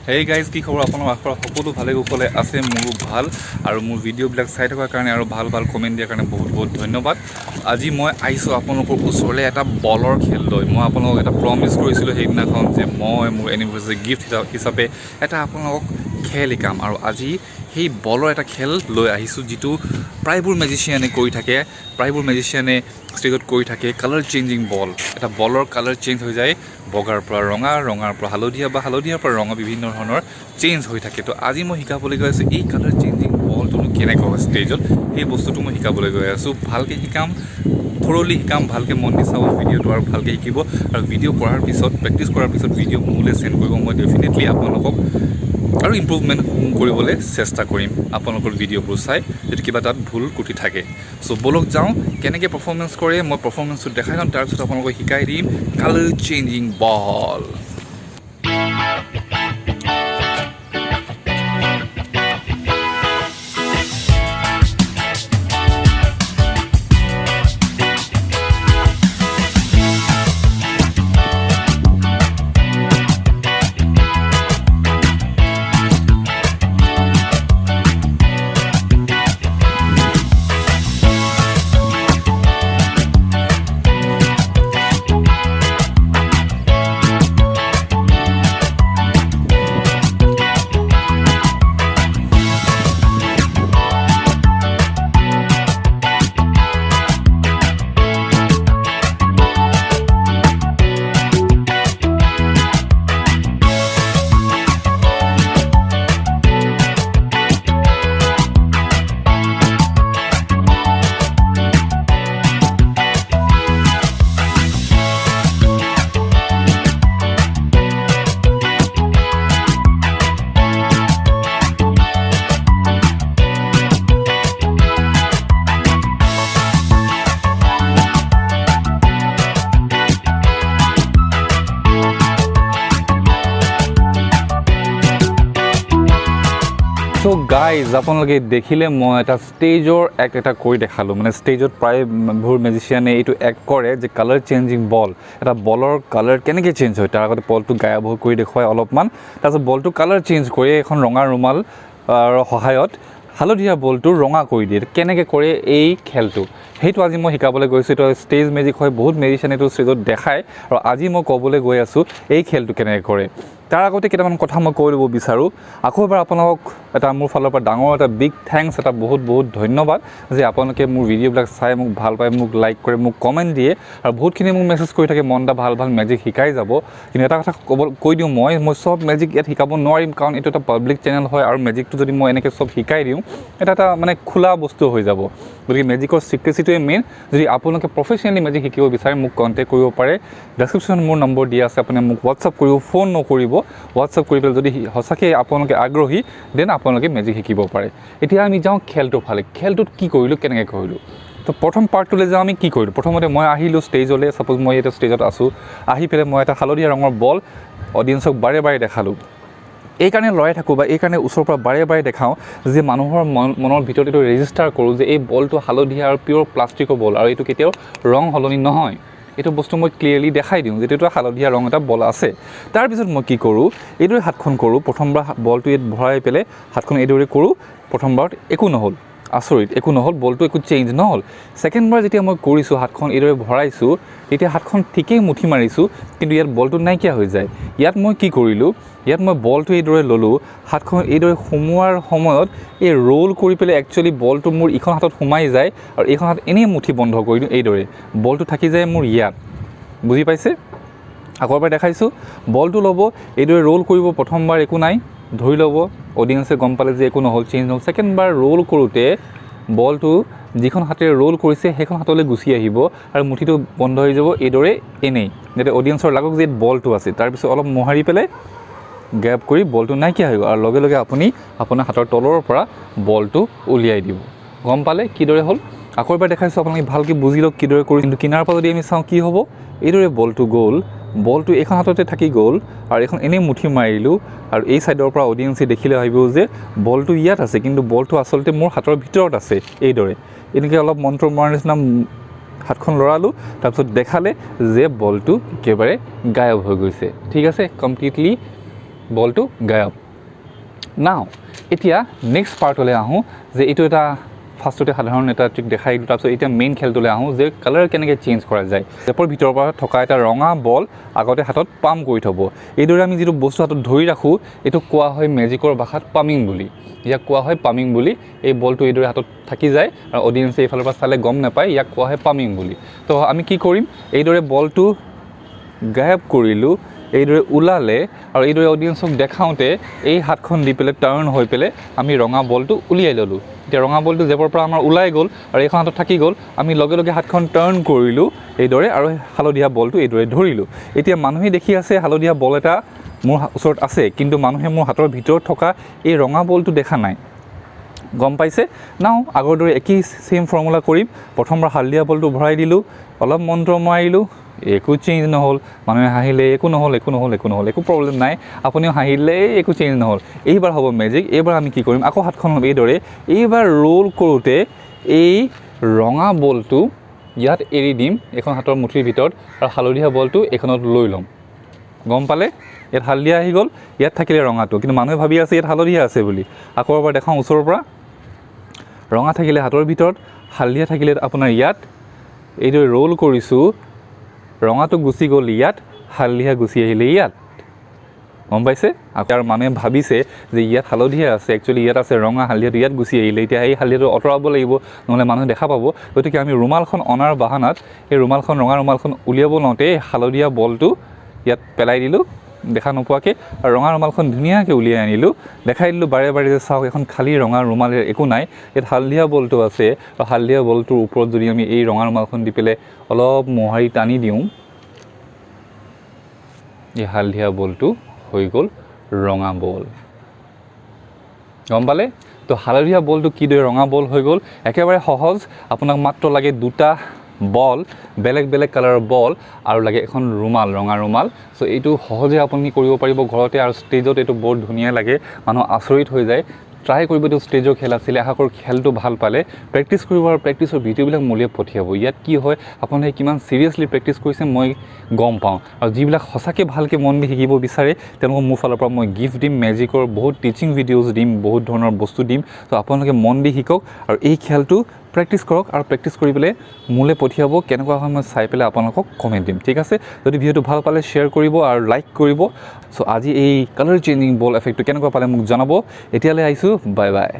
Hey guys, কি খবৰ আপোনালোকৰ? আশা কৰোঁ সকলো ভালে কুশলে আছে। মোৰো ভাল আৰু মোৰ ভিডিঅ'বিলাক চাই থকাৰ কাৰণে আৰু ভাল ভাল কমেণ্ট দিয়াৰ কাৰণে বহুত বহুত ধন্যবাদ। আজি মই আহিছোঁ আপোনালোকৰ ওচৰলৈ এটা বলৰ খেল লৈ। মই আপোনালোকক এটা প্ৰমিছ কৰিছিলোঁ সেইদিনাখন যে মই মোৰ এনিভাৰ্চাৰী গিফ্ট হিচাপে এটা আপোনালোকক খেল শিকাম আৰু আজি সেই বলৰ এটা খেল লৈ আহিছোঁ, যিটো প্ৰায়বোৰ মেজিচিয়ানে কৰি থাকে, প্ৰায়বোৰ মেজিচিয়ানে ষ্টেজত কৰি থাকে। কালাৰ চেঞ্জিং বল, এটা বলৰ কালাৰ চেঞ্জ হৈ যায়, বগাৰ পৰা ৰঙা, ৰঙাৰ পৰা হালধীয়া বা হালধীয়াৰ পৰা ৰঙা, বিভিন্ন ধৰণৰ চেঞ্জ হৈ থাকে। তো আজি মই শিকাবলৈ গৈ আছোঁ এই কালাৰ চেঞ্জিং বলটোনো কেনেকৈ হয় ষ্টেজত, সেই বস্তুটো মই শিকাবলৈ গৈ আছোঁ। ভালকৈ শিকাম, থৰলি শিকাম। ভালকৈ মন দি চাব ভিডিঅ'টো আৰু ভালকৈ শিকিব আৰু ভিডিঅ' কৰাৰ পিছত, প্ৰেক্টিছ কৰাৰ পিছত ভিডিঅ' মোলৈ চেণ্ড কৰিব। মই ডেফিনেটলি আপোনালোকক আৰু ইম্প্ৰুভমেণ্ট কৰিবলৈ চেষ্টা কৰিম আপোনালোকৰ ভিডিঅ'বোৰ চাই, যদি কিবা তাত ভুল ক্ৰুটি থাকে। চ' ব'লক যাওঁ, কেনেকৈ পাৰফৰ্মেঞ্চ কৰে মই পাৰফৰ্মেঞ্চটো দেখাই যাম, তাৰপিছত আপোনালোকক শিকাই দিম কালাৰ চেঞ্জিং বল। চ' গাইজ, আপোনালোকে দেখিলে মই এটা ষ্টেজৰ এক্ট এটা কৰি দেখালোঁ। মানে ষ্টেজত প্ৰায়বোৰ মেজিচিয়ানে এইটো এক্ট কৰে যে কালাৰ চেঞ্জিং বল, এটা বলৰ কালাৰ কেনেকৈ চেঞ্জ হয়। তাৰ আগতে বলটো গায়ব হৈ কৰি দেখুৱাই অলপমান, তাৰপিছত বলটো কালাৰ চেঞ্জ কৰি এখন ৰঙা ৰুমাল সহায়ত হালধীয়া বলটো ৰঙা কৰি দিয়ে। কেনেকৈ কৰে এই খেলটো, সেইটো আজি মই শিকাবলৈ গৈছোঁ। এইটো ষ্টেজ মেজিক হয়, বহুত মেজিচিয়ানে এইটো ষ্টেজত দেখায় আৰু আজি মই ক'বলৈ গৈ আছোঁ এই খেলটো কেনেকৈ কৰে। তাৰ আগতে কেইটামান কথা মই কৈ ল'ব বিচাৰোঁ। আকৌ এবাৰ আপোনালোকক এটা মোৰ ফালৰ পৰা ডাঙৰ এটা বিগ thanks, এটা বহুত বহুত ধন্যবাদ যে আপোনালোকে মোৰ ভিডিঅ'বিলাক চাই মোক ভাল পায়, মোক লাইক কৰে, মোক কমেণ্ট দিয়ে আৰু বহুতখিনি মোক মেছেজ কৰি থাকে, মন দা ভাল ভাল মেজিক শিকাই যাব। কিন্তু এটা কথা কৈ দিওঁ, মই চব মেজিক ইয়াত শিকাব নোৱাৰিম, কাৰণ এইটো এটা পাব্লিক চেনেল হয় আৰু মেজিকটো যদি মই এনেকৈ চব শিকাই দিওঁ, এটা এটা মানে খোলা বস্তু হৈ যাব। গতিকে মেজিকৰ চিক্ৰেচিটোৱে মেইন। যদি আপোনালোকে প্ৰফেচনেলি মেজিক শিকিব বিচাৰে, মোক কণ্টেক্ট কৰিব পাৰে। ডেছক্ৰিপশ্যনত মোৰ নম্বৰ দিয়া আছে, আপুনি মোক হোৱাটছআপ কৰিব, ফোন নকৰিব। হোৱাটছআপ কৰি পেলাই যদি সঁচাকৈ আপোনালোকে আগ্ৰহী, then আপোনালোকে মেজিক শিকিব পাৰে। এতিয়া আমি যাওঁ খেলটোৰ ফালে। খেলটোত কি কৰিলোঁ, কেনেকৈ কৰিলোঁ? তো প্ৰথম পাৰ্টটোলৈ যাওঁ। আমি কি কৰিলোঁ? প্ৰথমতে মই আহিলোঁ ষ্টেজলৈ। ছাপ'জ মই এতিয়া ষ্টেজত আছোঁ। আহি পেলাই মই এটা হালধীয়া ৰঙৰ বল অডিয়েঞ্চক বাৰে বাৰে দেখালোঁ। এইকাৰণে লৰাই থাকোঁ বা এইকাৰণে ওচৰৰ পৰা বাৰে বাৰে দেখাওঁ যে মানুহৰ মনৰ ভিতৰত এইটো ৰেজিষ্টাৰ কৰোঁ যে এই বলটো হালধীয়া আৰু পিয়'ৰ প্লাষ্টিকৰ বল আৰু এইটো কেতিয়াও ৰং সলনি নহয়। এইটো বস্তু মই ক্লিয়াৰলি দেখাই দিওঁ যে এইটো হালধীয়া ৰং এটা বল আছে। তাৰপিছত মই কি কৰোঁ? এইদৰে হাতখন কৰোঁ। প্ৰথমবাৰ বলটো ইয়াত ভৰাই পেলাই হাতখন এইদৰে কৰোঁ। প্ৰথমবাৰত একো নহ'ল, আচৰিত, একো নহ'ল, বলটো একো চেঞ্জ নহ'ল। ছেকেণ্ডবাৰ যেতিয়া মই কৰিছোঁ, হাতখন এইদৰে ভৰাইছোঁ, তেতিয়া হাতখন ঠিকেই মুঠি মাৰিছোঁ, কিন্তু ইয়াত বলটো নাইকিয়া হৈ যায়। ইয়াত মই কি কৰিলোঁ? ইয়াত মই বলটো এইদৰে ল'লোঁ, হাতখন এইদৰে সোমোৱাৰ সময়ত এই ৰোল কৰি পেলাই একচুৱেলি বলটো মোৰ ইখন হাতত সোমাই যায় আৰু এইখন হাত এনেই মুঠি বন্ধ কৰি দিওঁ এইদৰে, বলটো থাকি যায় মোৰ ইয়াত। বুজি পাইছে? আকৌ এবাৰ দেখাইছোঁ। বলটো ল'ব, এইদৰে ৰোল কৰিব। প্ৰথমবাৰ একো নাই, ধৰি ল'ব অডিয়েঞ্চে গম পালে যে একো নহ'ল, চেঞ্জ নহ'ল। ছেকেণ্ডবাৰ ৰোল কৰোঁতে বলটো যিখন হাতেৰে ৰোল কৰিছে সেইখন হাতলৈ গুচি আহিব আৰু মুঠিটো বন্ধ হৈ যাব এইদৰে এনেই, যাতে অডিয়েঞ্চৰ লাগক যে বলটো আছে। তাৰপিছত অলপ মোহাৰি পেলাই গ্ৰেপ কৰি বলটো নাইকিয়া হৈ গ'ল আৰু লগে লগে আপুনি আপোনাৰ হাতৰ তলৰ পৰা বলটো উলিয়াই দিব। গম পালে কিদৰে হ'ল? আকৌ এবাৰ দেখাইছোঁ, আপোনালোকে ভালকৈ বুজি লওক কিদৰে কৰি। কিন্তু কিনাৰৰ পৰা যদি আমি চাওঁ কি হ'ব? এইদৰে বলটো গ'ল, বলটো এইখন হাততে থাকি গ'ল আৰু এইখন এনেই মুঠি মাৰিলোঁ আৰু এই ছাইডৰ পৰা অডিয়েঞ্চে দেখিলে ভাবিব যে বলটো ইয়াত আছে, কিন্তু বলটো আচলতে মোৰ হাতৰ ভিতৰত আছে। এইদৰে এনেকৈ অলপ মন্ত্ৰ মৰাৰ নিচিনা হাতখন লৰালোঁ, তাৰপিছত দেখালে যে বলটো একেবাৰে গায়ব হৈ গৈছে। ঠিক আছে, কমপ্লিটলি বলটো গায়ব। নাও এতিয়া নেক্সট পাৰ্টলৈ আহোঁ যে এইটো এটা ফাৰ্ষ্টতে সাধাৰণ এটা ট্ৰিক দেখাই দিলোঁ। তাৰপিছত এতিয়া মেইন খেলটোলৈ আহোঁ যে কালাৰ কেনেকৈ চেঞ্জ কৰা যায়। জেপৰ ভিতৰৰ পৰা থকা এটা ৰঙা বল আগতে হাতত পাম্প কৰি থ'ব। এইদৰে আমি যিটো বস্তু হাতত ধৰি ৰাখোঁ, এইটো কোৱা হয় মেজিকৰ ভাষাত পামিং বুলি। ইয়াক কোৱা হয় পামিং বুলি। এই বলটো এইদৰে হাতত থাকি যায় আৰু অডিয়েঞ্চে এইফালৰ পৰা চালে গম নাপায়, ইয়াক কোৱা হয় পামিং বুলি। তো আমি কি কৰিম, এইদৰে বলটো গায়ব কৰিলোঁ, এইদৰে ওলালে আৰু এইদৰে অডিয়েঞ্চক দেখাওঁতে এই হাতখন দি পেলাই টাৰ্ণ হৈ পেলাই আমি ৰঙা বলটো উলিয়াই ল'লোঁ। এতিয়া ৰঙা বলটো জেপৰ পৰা আমাৰ ওলাই গ'ল আৰু এইখন হাতত থাকি গ'ল। আমি লগে লগে হাতখন টাৰ্ণ কৰিলোঁ এইদৰে আৰু হালধীয়া বলটো এইদৰে ধৰিলোঁ। এতিয়া মানুহে দেখি আছে হালধীয়া বল এটা মোৰ ওচৰত আছে, কিন্তু মানুহে মোৰ হাতৰ ভিতৰত থকা এই ৰঙা বলটো দেখা নাই, গম পাইছে? নাও আগৰ দৰে একেই ছেইম ফৰ্মুলা কৰিম। প্ৰথমবাৰ হালধীয়া বলটো ভৰাই দিলোঁ, অলপ মন্ত্ৰ মাৰিলোঁ, একো চেঞ্জ নহ'ল। মানুহে হাঁহিলে, একো নহ'ল, একো নহ'ল, একো নহ'ল, একো প্ৰব্লেম নাই। আপুনিও হাঁহিলে, একো চেঞ্জ নহ'ল। এইবাৰ হ'ব মেজিক। এইবাৰ আমি কি কৰিম, আকৌ হাতখন এইদৰে এইবাৰ ৰোল কৰোঁতে এই ৰঙা বলটো ইয়াত এৰি দিম এইখন হাতৰ মুঠিৰ ভিতৰত আৰু হালধীয়া বলটো এইখনত লৈ ল'ম। গম পালে? ইয়াত হালধীয়া আহি গ'ল, ইয়াত থাকিলে ৰঙাটো, কিন্তু মানুহে ভাবি আছে ইয়াত হালধীয়া আছে বুলি। আকৌ এবাৰ দেখাওঁ ওচৰৰ পৰা। ৰঙা থাকিলে হাতৰ ভিতৰত, হালধীয়া থাকিলে আপোনাৰ ইয়াত। এইদৰে ৰোল কৰিছোঁ, ৰঙাটো গুচি গ'ল ইয়াত, হালধীয়া গুচি আহিলে ইয়াত। গম পাইছে? আকৌ আৰু মানুহে ভাবিছে যে ইয়াত হালধীয়া আছে, একচুৱেলি ইয়াত আছে ৰঙা, হালধীয়াটো ইয়াত গুচি আহিলে। এতিয়া এই হালধীয়াটো আঁতৰাব লাগিব, নহ'লে মানুহে দেখা পাব। গতিকে আমি ৰুমালখন অনাৰ বাহানাত এই ৰুমালখন, ৰঙা ৰুমালখন উলিয়াব লওঁতে এই হালধীয়া বলটো ইয়াত পেলাই দিলোঁ দেখা নোপোৱাকৈ, আৰু ৰঙা ৰুমালখন ধুনীয়াকৈ উলিয়াই আনিলোঁ, দেখাই দিলোঁ বাৰে বাৰে যে চাওক এখন খালী ৰঙা ৰুমাল, একো নাই, ইয়াত হালধীয়া বলটো আছে। আৰু হালধীয়া বলটোৰ ওপৰত যদি আমি এই ৰঙা ৰুমালখন দি পেলাই অলপ মোহাৰি টানি দিওঁ, এই হালধীয়া বলটো হৈ গ'ল ৰঙা বল। গম পালে? তো হালধীয়া বলটো কিদৰে ৰঙা বল হৈ গ'ল, একেবাৰে সহজ। আপোনাক মাত্ৰ লাগে দুটা বল, বেলেগ বেলেগ কালাৰৰ বল, আৰু লাগে এখন ৰুমাল, ৰঙা ৰুমাল। চ' এইটো সহজে আপুনি কৰিব পাৰিব ঘৰতে, আৰু ষ্টেজত এইটো বৰ ধুনীয়া লাগে, মানুহ আচৰিত হৈ যায়। ট্ৰাই কৰিব, এইটো ষ্টেজৰ খেল আছিলে। আশা কৰোঁ খেলটো ভাল পালে। প্ৰেক্টিছ কৰিব আৰু প্ৰেক্টিছৰ ভিডিঅ'বিলাক মোলৈ পঠিয়াব। ইয়াত কি হয়, আপোনালোকে কিমান চিৰিয়াছলি প্ৰেক্টিছ কৰিছে মই গম পাওঁ। আৰু যিবিলাক সঁচাকৈ ভালকৈ মন দি শিকিব বিচাৰে তেওঁলোকক মোৰ ফালৰ পৰা মই গিফ্ট দিম, মেজিকৰ বহুত টিচিং ভিডিঅ'জ দিম, বহুত ধৰণৰ বস্তু দিম। ত' আপোনালোকে মন দি শিকক আৰু এই খেলটো প্ৰেক্টিছ কৰক, আৰু প্ৰেক্টিছ কৰি পেলাই মোলৈ পঠিয়াব, কেনেকুৱা হয় মই চাই পেলাই আপোনালোকক কমেণ্ট দিম, ঠিক আছে? যদি ভিডিঅ'টো ভাল পালে শ্বেয়াৰ কৰিব আৰু লাইক কৰিব। চ' আজি এই কালাৰ চেঞ্জিং বল এফেক্টটো কেনেকুৱা পালে মোক জনাব। এতিয়ালৈ আহিছোঁ, বাই বাই।